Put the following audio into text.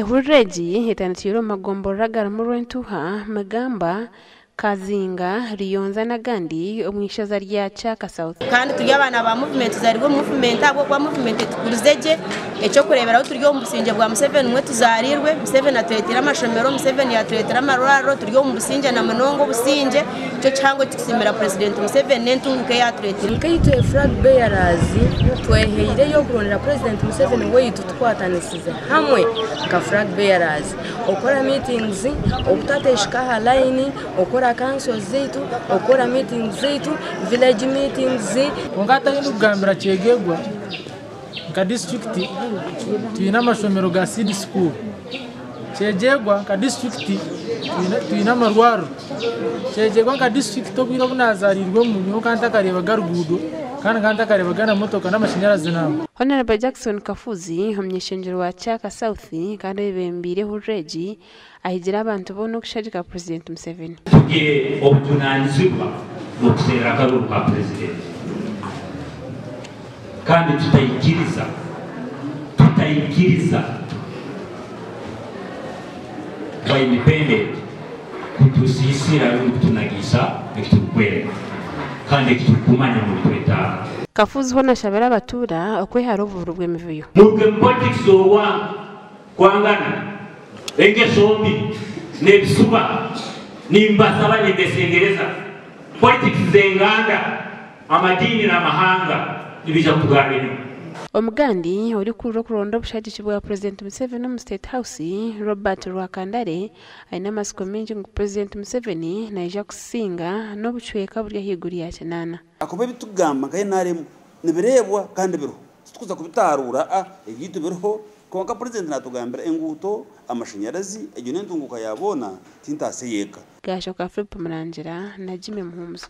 Ehururu egi etandikire omu magomborora agarimu Rwentuha, Migamba, Kazinga, Ruyonza n'agandi omu ishaza rya Kyaka South. Kandi turi abaana ba movement, tuzarirwe omu movement ahabw'okuba movement etukurize gye. Eky'okureeberaho turi omu busingye bwa Museveni nimwo tuzarirwe. Museveni atureteire amashomero, Museveni yatureetera amarwariro, turi omu busingye na munonga obusingye. Nikyo kihango ekitukusiimira Purezidenti Museveni n'entunguka ei atureteire. Nkaitwe Flag Bearers twehaireyo kurondera Purezidenti Museveni waitu tukwatanisize hamwe nka Flag Bearers okukora meetings, okutatesheka aha layini, okukora councils zaitu, okukora meetings zaitu, village meetings. Kwonka hati ahu ndikugambira Kyegegwa nka disiturikiti twine amashomero ga seed school, Kyegegwa nka disiturikiti twine amarwariro, Kyegegwa nka disiturikiti obwire obu nazaariirwemu nyowe nkaba ntakareebaga ruguudo kandi nkaba ntakareebaga na motoka n'amashanyarazi nangwa. Hon. Jackson Kafuuzi, omuny'eishengyero wa Kyaka South kandi oyebembeire ehururu egi, ahigire abantu boona okushagika Purezidenti Museveni. Tugire obujunanizibwa bw'okuserra akaruru ka Purezidenti kandi tutaikiriza tutaikiriza ba independent kutusiisira rundi kutunagiisa ekiturukwenda kandi ekiturukumanya ngu nitwetaaga. Kafuuzi hoona ashabire abatuura okwehara obuhuru bw'emivuyo. Muruge mu politics z'orwango, kwangana, engeso mbi, n'ebisuba. Nimbasaba nimbesengereza, politics z'enganda, amadiini n'amahanga nibiija kutugarra enyuma. Omugandi orikukurira okuronda obushagiki bwa Purezidenti Museveni omu State House, Robert Rwakandare aine amatsiko maingi ngu Purezidenti Museveni naija kusinga n'obucweka buri ahaiguru ya kinaana. Ahakuba ebi turikugamba nka NRM nibireebwa kandi biriho. Titurikuza kubitaaruura, a ebyaitu biriho kwonka Purezidenti naatugambira enguuto, amashanyarazi, egyo n'entunguuka ya boona, ti ntaasya ey'eka. Gaashoka Philip Murangira na Jimmy Muhumuza.